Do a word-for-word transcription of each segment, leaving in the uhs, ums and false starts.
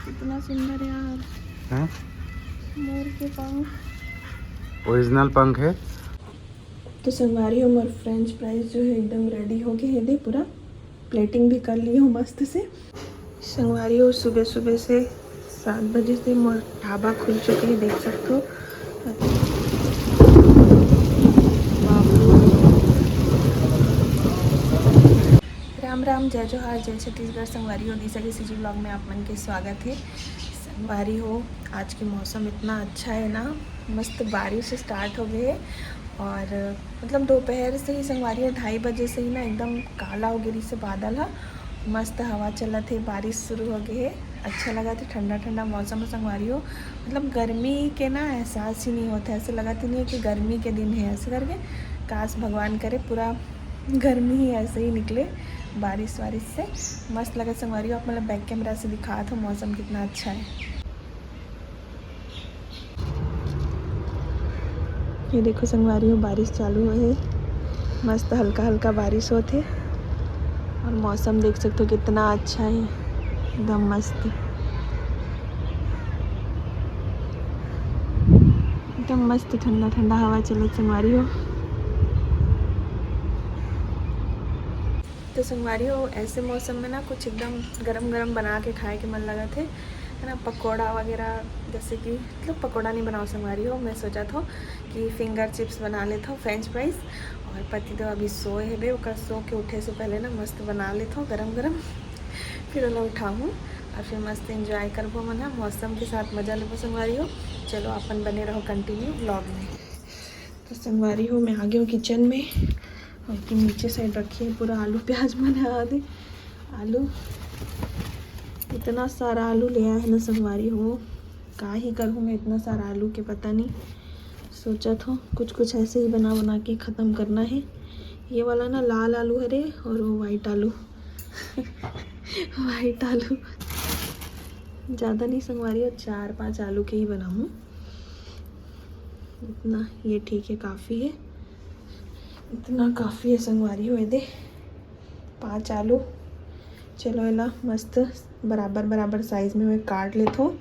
कितना सुंदर यार। हैं? मोर के पंख। ओरिजिनल पंख है। तो संगवारी हो, मोर फ्रेंच फ्राइज जो है एकदम रेडी हो गए हे दे, पूरा प्लेटिंग भी कर लिए हो मस्त से। संगवारी हो, सुबह सुबह से सात बजे से मोर ढाबा खुल चुके हैं, देख सकते हो। राम राम, जय जोहार, जय छत्तीसगढ़। संगवारी हो, दिशा के सीजी ब्लॉग में आप मन के स्वागत है। संगवारी हो, आज के मौसम इतना अच्छा है ना, मस्त बारिश स्टार्ट हो गई है। और मतलब दोपहर से ही संगवारी हो, ढाई बजे से ही ना एकदम काला हो गई से बादल हा, मस्त हवा चलत है, बारिश शुरू हो गई है। अच्छा लगत है, ठंडा ठंडा मौसम है संगवारी हो। मतलब गर्मी के ना एहसास ही नहीं होता है, ऐसे लगत ही नहीं है कि गर्मी के दिन है ऐसे करके। काश भगवान करे पूरा गर्मी ही ऐसे ही निकले बारिश वारिश से। मस्त लगत संगवारी हो, आप मतलब बैक कैमरा से दिखात हो मौसम कितना अच्छा है। ये देखो संगवारी हो, बारिश चालू हुआ है, मस्त हल्का हल्का बारिश होत है। और मौसम देख सकते हो कितना अच्छा है, एकदम मस्त, एकदम मस्त ठंडा ठंडा हवा चलत संगवारी हो। तो संगवारी हो, ऐसे मौसम में ना कुछ एकदम गरम गरम बना के खाए के मन लगत है, है ना। पकौड़ा वगैरह, जैसे कि मतलब पकौड़ा नहीं बनाओ संगवारी हो, मैं सोचा था कि फिंगर चिप्स बना लेता हूँ, फ्रेंच फ्राइज। और पति तो अभी सोए हेबे, ओकर सो के उठे से पहले ना मस्त बना लेता हूँ गरम गरम, फिर ओला उठाहूँ और फिर मस्त एंजॉय करबो मन ह, मौसम के साथ मजा लेबो संगवारी हो। चलो अपन बने रहो कंटिन्यू ब्लॉग में। तो संगवारी हो, मैं आ गई हूँ किचन में। और कि नीचे साइड रखी है पूरा आलू प्याज मन है आदि। आलू, इतना सारा आलू ले आए हैं ना संगवारी हो, का ही करूँ मैं इतना सारा आलू के, पता नहीं। सोचा था कुछ कुछ ऐसे ही बना बना के ख़त्म करना है। ये वाला ना लाल आलू हरे और वो वाइट आलू वाइट आलू ज़्यादा नहीं संगवारी हो, चार पांच आलू के ही बनाऊँ। इतना ये ठीक है, काफ़ी है, इतना काफ़ी है संगवारी हो। ये दे पांच आलू। चलो एला मस्त बराबर बराबर साइज में मैं काट लेता हूँ।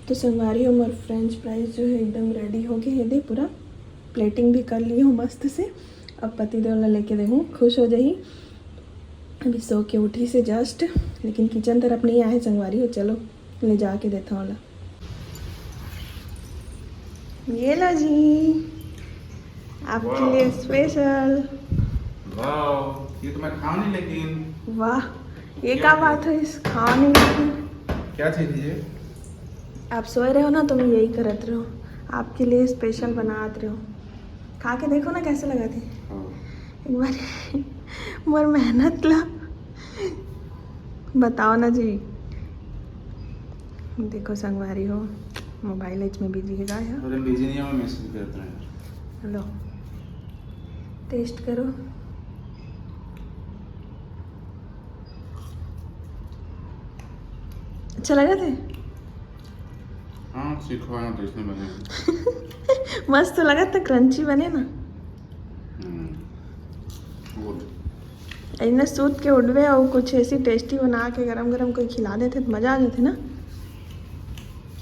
तो संगवारी हो, मोर फ्रेंच फ्राइज जो है एकदम रेडी हो गए हे दे, पूरा प्लेटिंग भी कर लिए हो मस्त से। अब पति देव ला लेके देखूँ, खुश हो जाही। अभी सो के उठी से जस्ट, लेकिन किचन तरफ नहीं आए संगवारी हो। चलो ले जाके देता हूँ ला। ये लो जी, आपके वाह। लिए स्पेशल। वाह, ये तो मैं खाऊं नहीं लेकिन। वाह, ये क्या क्या बात है, इस खाने की? क्या चीज है ये? आप सोए रहे हो ना, तो मैं यही करत रहो, आपके लिए स्पेशल बनात रहो। खा के देखो ना कैसे लगा थे। हाँ। एक बार मोर मेहनत ला बताओ ना जी। देखो संगवारी हो, मोबाइल एच में बिजी है। अरे बिजी नहीं है, मैं मैसेज करता हूँ। लो, टेस्ट करो। अच्छा लगा थे? हाँ, सीखो ना, तो इसमें बने। मस्त लगा था, क्रंची बने ना। हम्म, good। इन्हें सूत के उठबे और कुछ ऐसी टेस्टी बना के गरम गरम कोई खिला देते तो मजा आ जाते ना।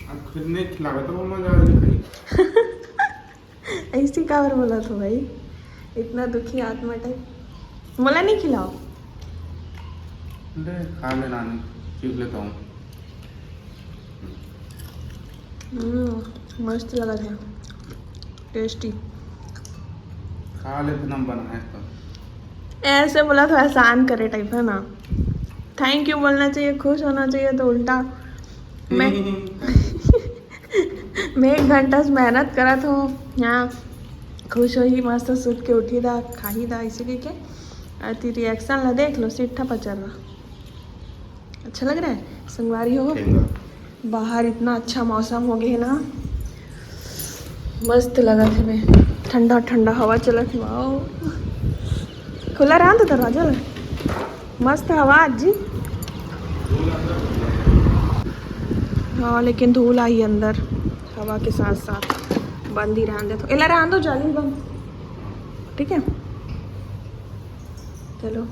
अब खुद नहीं खिलावे तो वो मजा आ जाए। ऐसी काबर बोला था भाई, इतना दुखी आत्मा टाइप। मोला नहीं खिलाओ। ले, खा ले रानी, चीख लेता हूँ। हम्म, मस्त लगा था, टेस्टी। खा ले, फिर हम बनाए तो। ऐसे बोला तो एहसान करे टाइप है ना। थैंक यू बोलना चाहिए, खुश होना चाहिए, तो उल्टा मैं मैं एक घंटा से मेहनत करत हूँ यहाँ, खुश होही, मस्त सुत के उठी दा, खाही दा, इसी के। अति रिएक्शन ला देख लो, सिट्ठा पचर रहा। अच्छा लग रहा है संगवारी हो। बाहर इतना अच्छा मौसम हो गया है ना, मस्त लगा थे मैं, ठंडा ठंडा हवा चलत है। वाओ, खुला रहा था दरवाजा ला। मस्त हवा आज जी। हाँ, लेकिन धूल आई अंदर हवा के साथ साथ। बंद ही रहने दो, एला रहने दो जाली बंद। ठीक है, चलो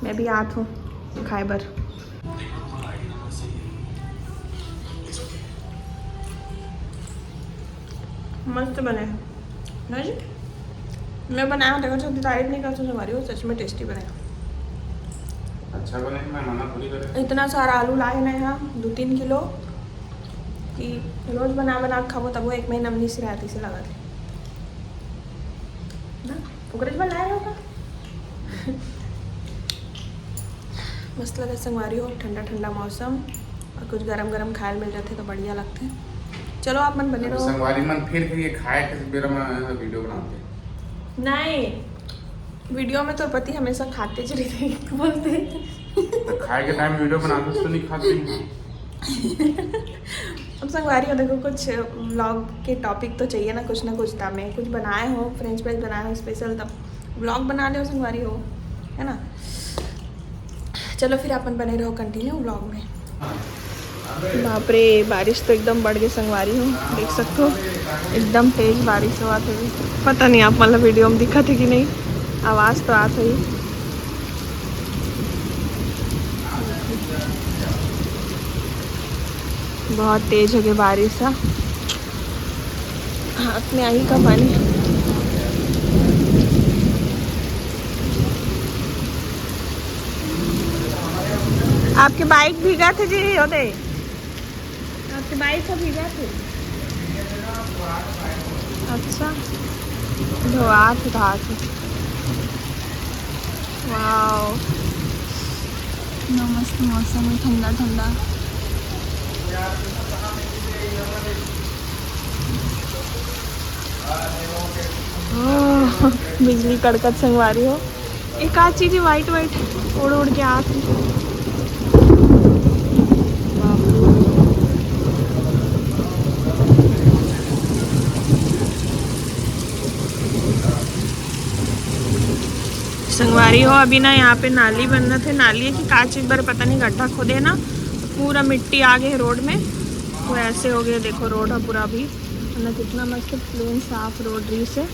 मैं भी आत हूँ खाए बर। मस्त बने ना जी। मैं बनाया, देखो, सबकी तारीफ नहीं कर सकती हमारी, वो सच में टेस्टी बने। अच्छा बने, मैं मना थोड़ी करे। इतना सारा आलू लाए ना यहाँ, दो तीन किलो, कि रोज बना बना के खाबो, तब वो एक महीना में नहीं सिराती से लगा थे ना। ओकरे बर लाए रहो का? मस्त लगे संगवारी हो, ठंडा ठंडा मौसम और कुछ गरम गरम खाए मिल जाते तो बढ़िया लगते। चलो आप मन बने रहो। संगवारी मन फिर कहिए खाए के बेरा में वीडियो बनाते। नहीं, वीडियो में तो पति हमेशा खाते चले थे, बोलते। तो खाए के टाइम वीडियो बनाते तो नहीं खाते। अब संगवारी हो, देखो, कुछ व्लॉग के टॉपिक तो चाहिए ना, कुछ ना कुछ। तब मैं कुछ बनाए हो, फ्रेंच फ्राइज बनाए हो स्पेशल, तब व्लॉग बना ले संगवारी हो, है ना। चलो फिर अपन बने रहो कंटिन्यू व्लॉग में। बाप रे, बारिश तो एकदम बढ़ गई संगवारी हो, देख सकते हो, एकदम तेज बारिश हुआ था। पता नहीं आप मतलब वीडियो में दिखा थे कि नहीं, आवाज़ तो आत है। बहुत तेज हो गई बारिश है। हाथ में आई का पानी। आपके बाइक भीगा थे जी, हो दे। आपके बाइक सब भीगा थे। अच्छा, धोआ थे, धोआ थे। वाओ, इतना मस्त मौसम है, ठंडा ठंडा। ओह, बिजली कड़कत संगवारी हो। एक आध चीज व्हाइट व्हाइट उड़ उड़ के आत। संगवारी हो, अभी ना यहाँ पे नाली बनत हे, नाली है कि का चीज बर पता नहीं, गड्ढा खोदे ना, तो पूरा मिट्टी आ गए रोड में, तो ऐसे हो गए। देखो रोड है पूरा अभी ना, कितना मस्त प्लेन साफ रोड रही से।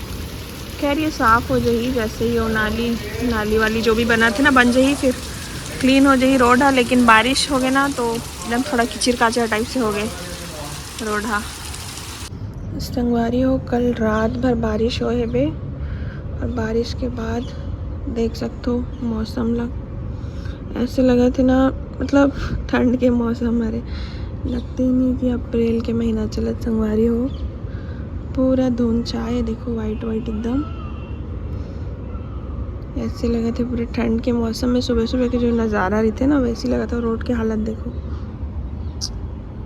खैर, ये साफ हो जाही, जैसे ही वो नाली, नाली वाली जो भी बनत हे ना, बन जाही, फिर क्लीन हो जाही रोड हा। लेकिन बारिश हो गए ना, तो एकदम थोड़ा किचिर काचर टाइप से हो गए रोड हा। संगवारी हो, कल रात भर बारिश होए हेबे, और बारिश के बाद देख सकते हो मौसम ला, ऐसे लगत हे ना, मतलब ठंड के मौसम हरे, लगते ही नहीं कि अप्रैल के महीना चलत संगवारी हो। पूरा धुंध छाए, देखो, व्हाइट व्हाइट एकदम। ऐसे लगत हे पूरे ठंड के मौसम में सुबह सुबह के जो नज़ारा रहिथे ना, वैसे लगत हे। रोड के हालत देखो,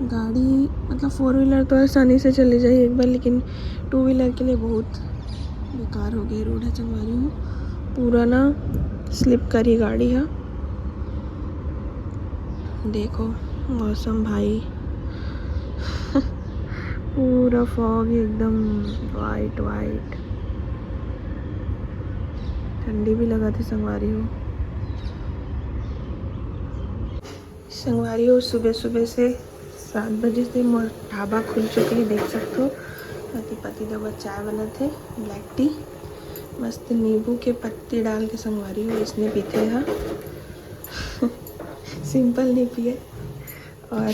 गाड़ी मतलब फोर व्हीलर तो आसानी से चली जाही एक बार, लेकिन टू व्हीलर के लिए बहुत बेकार हो गई रोड है संगवारी हो। पूरा ना स्लिप करी गाड़ी है। देखो मौसम भाई, पूरा फॉग एकदम व्हाइट व्हाइट। ठंडी भी लगत हे संगवारी हो। संगवारी हो, सुबह सुबह से सात बजे से मोर ढाबा खुल चुके हे, देख सकथो। अति पति देव चाय बनत हे, ब्लैक टी, मस्त नींबू के पत्ती डाल के संगवारी हो, इसने पीथे हा। सिंपल नहीं पिए। और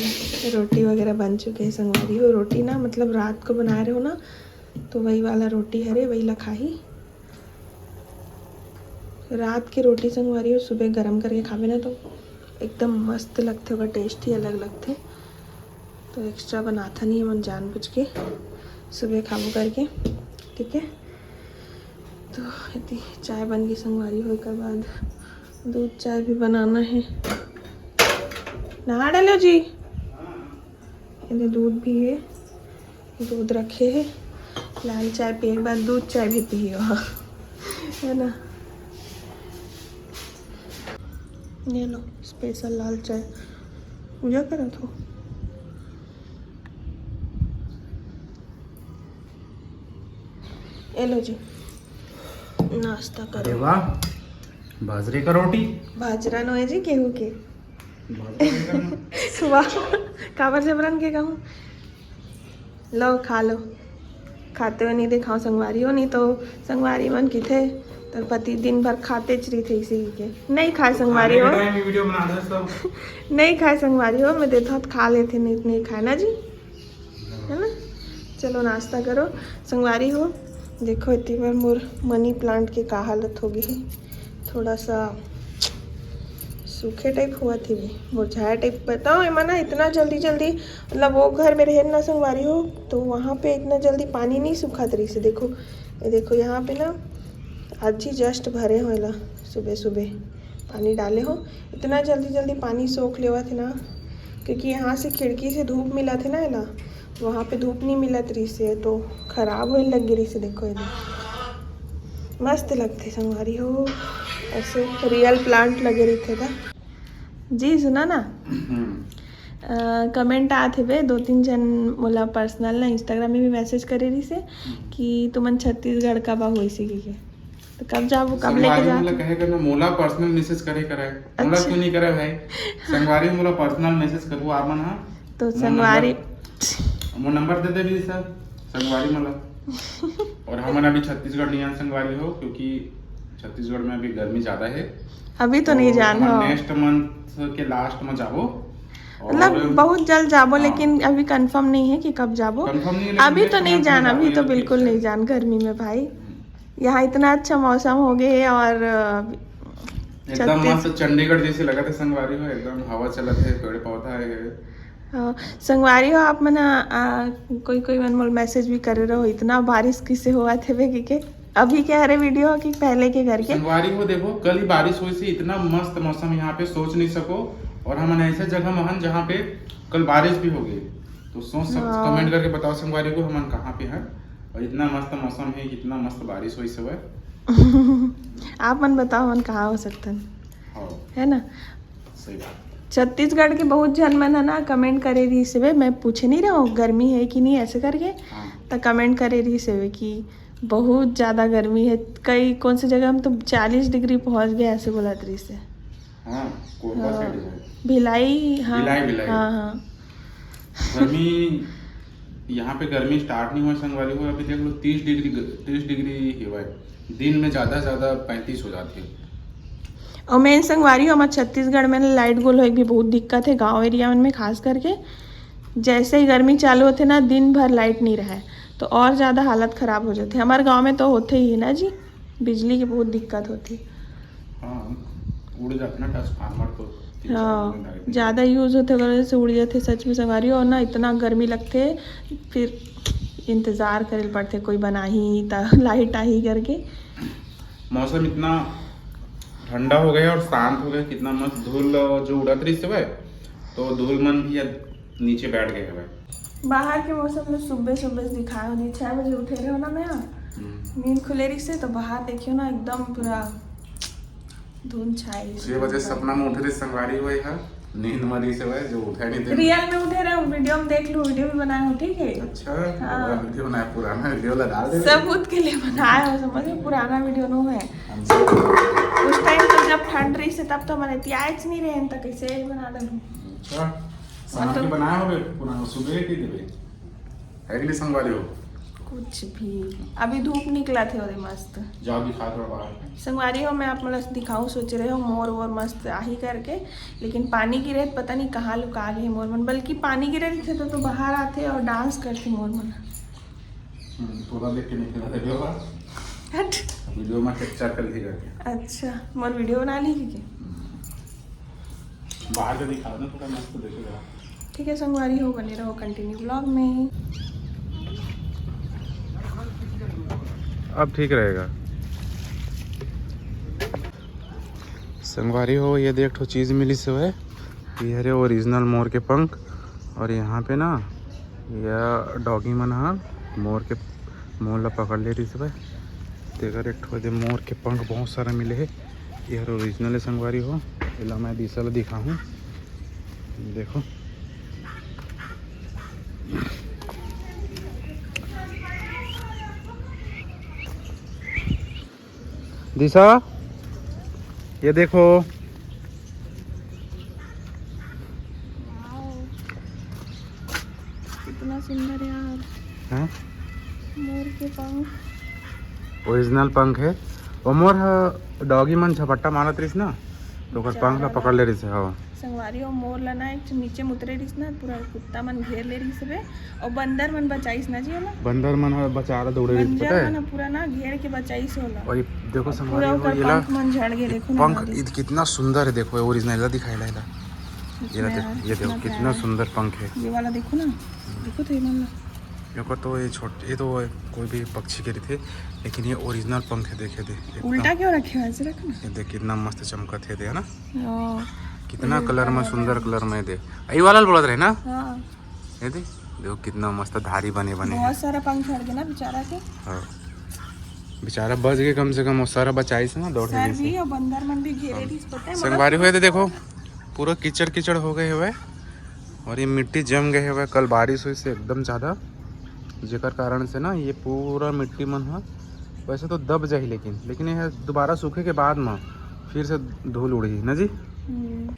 रोटी वगैरह बन चुके हे संगवारी हो। रोटी ना, मतलब, रात को बनाए रहे हो ना, तो वही वाला रोटी हरे, वही ला खाही। रात के रोटी संगवारी हो, सुबह गरम करके खाबे ना, तो एकदम मस्त लगथे, ओकर टेस्ट ही अलग लगथे। तो एक्स्ट्रा बनाथन ही हमन जानबूझ के सुबह खाबो करके, ठीक है। तो एती चाय बन गई संगवारी हो, एकर बाद दूध चाय भी बनाना है। नहा डालो जी। एदे दूध भी है, दूध रखे है। लाल चाय पिए के बाद दूध चाय भी पियो, है ना। ये लो, स्पेशल लाल चाय। पूजा करत हो। ये लो जी, नाश्ता अरे करो। वाह, बाजरे का रोटी। बाजरा नो है जी, गेहूं के। बाजरा का रोटी। वाह, काबर जबरन के कहूँ। लो, खा लो। खाते हुए नहीं दिखाओ संगवारी हो, नहीं तो संगवारी मन किथे, तोर पति दिन भर खाते च रहिथे इसी के। नहीं खाए संगवारी हो। खाने के टाइम में वीडियो बना दे सब। नहीं खाए संगवारी हो, मैं देता हूँ तो खा लेथे, नहीं, नहीं खाए ना जी, है ना। चलो नाश्ता करो संगवारी हो। देखो, इतनी बार मोर मनी प्लांट के का हालत हो गई है, थोड़ा सा सूखे टाइप हुआ थी भी, मुरझाया टाइप। बताओ एमा ना, इतना जल्दी जल्दी, मतलब, वो घर में रहे ना संगवारी हो, तो वहाँ पे इतना जल्दी पानी नहीं सूखत रही से। देखो, ये देखो, यहाँ पे ना आज ही जस्ट भरे हो एला, सुबह सुबह पानी डाले हो, इतना जल्दी जल्दी पानी सोख लेवत है ना, क्योंकि यहाँ से खिड़की से धूप मिलत है ना एला, वहाँ पे धूप नहीं मिलत रही से, तो खराब होए लग गई रही से। देखो, ये देखो, मस्त लगते संगवारी हो, ऐसे रियल प्लांट लगे रहिथे त। जी सुना ना, हम्म। कमेंट आत हेबे, दो तीन झन मोला पर्सनल ना, इंस्टाग्राम में भी मैसेज करे रहिसे कि तुमन छत्तीसगढ़ कब आओ, इसी के, तो कब जाबो, कब लेके संगवारी जा? मोला कहे करना, मोला पर्सनल मैसेज करे करे, मोला अच्छा। क्यों नहीं करे भाई? संगवारी मोला पर्सनल मैसेज करबो आप मन हा। तो मोर संगवारी नंबर, मोर नंबर दे देबे सर, संगवारी मोला। और हमन अभी छत्तीसगढ़ नहीं आन संगवारी हो, क्योंकि छत्तीसगढ़ में अभी गर्मी ज्यादा है। अभी तो नहीं जान हो। नेक्स्ट मंथ के लास्ट में जाबो। मतलब, बहुत जल्द जाबो, हाँ। लेकिन अभी कंफर्म नहीं है कि कब जाबो। कंफर्म नहीं है, लेकिन अभी तो नहीं जान, अभी तो बिल्कुल नहीं जान गर्मी में भाई। हम्म। यहाँ इतना अच्छा मौसम हो गए है और, अ, एकदम छत्तीस मस्त चंडीगढ़ जैसे लगत है संगवारी हो, एकदम हवा चलत है, पेड़ पौधा है। हाँ, संगवारी हो आप मन, आ, कोई कोई मन मोल मैसेज भी करे रहो, इतना बारिश किसे हुआ थे बे के, के? अभी के हरे वीडियो हो कि पहले के घर के? संगवारी हो देखो, कल ही बारिश हुई थी, इतना मस्त मौसम यहाँ पे सोच नहीं सको। और हमन ऐसे जगह में हन जहाँ पे कल बारिश भी हो गई, तो सोच सक, हाँ। कमेंट करके बताओ संगवारी हो हमन कहाँ पे हैं और इतना मस्त मौसम है, कितना मस्त बारिश हुई सब है। आप मन बताओ हमन कहाँ हो सकथन, हाँ। है ना? सही बात। छत्तीसगढ़ के बहुत झन मन है ना कमेंट करे रहिस बे, मैं पूछे नहीं रहो गर्मी है कि नहीं ऐसे करके, हाँ। तो कमेंट करे रहिस बे कि बहुत ज्यादा गर्मी है, कई कौन सी जगह हम तो चालीस डिग्री पहुंच गए ऐसे बोलत रहिस। हाँ, कोरबा हाँ। साइड है। भिलाई, हाँ, भिलाई, भिलाई। हाँ, हाँ। गर्मी, यहाँ पे गर्मी स्टार्ट नहीं हुआ संगवारी हो, अभी देख लो तीस डिग्री, तीस डिग्री हुआ है, दिन में ज्यादा से ज्यादा पैंतीस हो जाती है। और मेन संगवारी हो, हमारे छत्तीसगढ़ में लाइट गोल होए भी बहुत दिक्कत है गांव एरिया में खास करके। जैसे ही गर्मी चालू होते ना, दिन भर लाइट नहीं रहे, तो और ज्यादा हालत खराब हो जाते। हमारे गांव में तो होते ही ना जी, बिजली की बहुत दिक्कत होती। हाँ, उड़ जाते ना ट्रांसफार्मर तो तीन चार हाँ, दिन लग जाते। ज्यादा यूज होते वजह से उड़ जाते सच में संगवारी हो, और ना इतना गर्मी लगते, फिर इंतजार करे पड़ते कोई बनाही त लाइट आही करके। मौसम इतना ठंडा हो गया और शांत हो गया, कितना मस्त धूल जो उड़त रही से, तो धूल मन भी अब नीचे बैठ गए हवे। बाहर के मौसम में सुबह सुबह दिखाए हो जी, छह बजे उठे रहे हो ना मैं, हम्म। नींद खुले रही से तो बाहर देखियो ना एकदम पूरा धुंध छाई रही छह बजे। सपना में उठे रही संगवारी हुआ है, नींद मरी से भाई जो उठा नहीं थे। रियल में उठे रहे, वीडियो में देख लो, वीडियो भी बनाए हो, ठीक है? अच्छा, हाँ। वीडियो बनाया, पुराना वीडियो ला डाल दे। सबूत के लिए बनाया हो, समझ लो, पुराना वीडियो नो है। हम उस टाइम तो जब ठंड रही से तब तो मैंने त्याज नहीं रहे, तो कैसे बना दे। अच्छा, शाम के बनाया होबे, पुराना सुबह की देबे। है कि नहीं संगवारी हो? कुछ भी। अभी धूप निकला थे, ओदे मस्त। जाओ दिखा दो बाहर। संगवारी हो, मैं आप मन ल दिखाऊं सोच रहे हो, मोर वोर मस्त आही करके, लेकिन पानी गिरे त पता नहीं कहाँ लुका गए मोर मन। बल्कि पानी गिरे रहिथे तो, तो बाहर आथे और डांस करथे मोर मन। हम्म, तोला देख के नहीं खेला था, हट। वीडियो में कैप्चर कर ली करके। अच्छा, मोर वीडियो बना ली के? बाहर का दिखा दो, थोड़ा मस्त देखेगा। ठीक है संगवारी हो, बने रहो कंटिन्यू व्लॉग में। अब ठीक रहेगा। संगवारी हो, ये देख ठो चीज मिली से है, ये हरे ओरिजिनल मोर के पंख। और यहाँ पे ना, ये डॉगी मन ह मोर के, मोर ला पकड़ ले रही से भाई। तेकर एक ठो दे मोर के पंख बहुत सारा मिले है। ये हर ओरिजिनल है संगवारी हो, एला मैं दिशा ला दिखाहूँ। देखो, दिशा, ये देखो। कितना सुंदर यार। हैं? मोर के पंख। ओरिजिनल पंख है। वो मोर ह, डॉगी मन झपट्टा मारत रहिस ना, तो ओकर पंख ला पकड़ ले रहिस, हाँ। संगवारी हो, मोर ला ना एक नीचे मुतरे रहिस ना, पूरा कुत्ता मन घेर ले रहिस बे, और बंदर मन बचाइस ना जी ओला। बंदर मन ह बचारा दौड़े रहिस, पता बंदर है? मन पूरा ना घेर के बचाइस ओला। और ये देखो पूरा संगवारी हो, ओकर ये ला पंख मन झड़ गए, देखो ना। पंख इत कितना सुंदर है, देखो ओरिजिनल ला दिखाई ला, ला। ये ला देखो, ये देखो कितना सुंदर पंख है। ये वाला देखो ना, देखो तो ये मन ला। ये को तो ये छोट, ये तो कोई भी पक्षी के रहिथे, लेकिन ये ओरिजिनल पंख है, देखे दे। एकदम। उल्टा क्यों रखे हो, ऐसे रखो ना। ये देख कितना मस्त चमकत है, दे, है ना? हाँ। कितना कलर में, सुंदर कलर में दे। यही वाला बोलत रहे ना? हाँ। ये दे, देखो कितना मस्त धारी बने बने है। बहुत सारा पंख झड़ गए ना बेचारा के। हाँ, बेचारा बच गए, कम से कम वो सारा बचाइस ना, दौड़ सर भी और बंदर मन भी घेरे रहिस, पता है? संगवारी हुए तो देखो, पूरा कीचड़ कीचड़ हो गए हुए, और ये मिट्टी जम गए हुए, कल बारिश हुई से एकदम ज़्यादा, जेकर कारण से ना ये पूरा मिट्टी मन ह, वैसे तो दब जाही, लेकिन लेकिन ये दोबारा सूखे के बाद में फिर से धूल उड़ही ना जी। हम्म।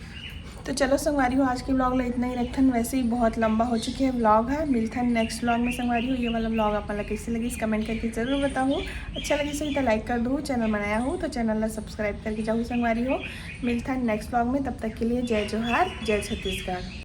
तो चलो संगवारी हो, आज के व्लॉग ला इतना ही रखथन। वैसे ही बहुत लंबा हो चुके है व्लॉग है। मिलथन नेक्स्ट व्लॉग में संगवारी हो। ये वाला व्लॉग आप मन ला कैसे लगिस, कमेंट करके जरूर बताओ। अच्छा लगिस होही तो लाइक कर दो, चैनल बनाया हो तो चैनल ला सब्सक्राइब करके जाओ संगवारी हो। मिलथन नेक्स्ट व्लॉग में, तब तक के लिए जय जोहार, जय छत्तीसगढ़।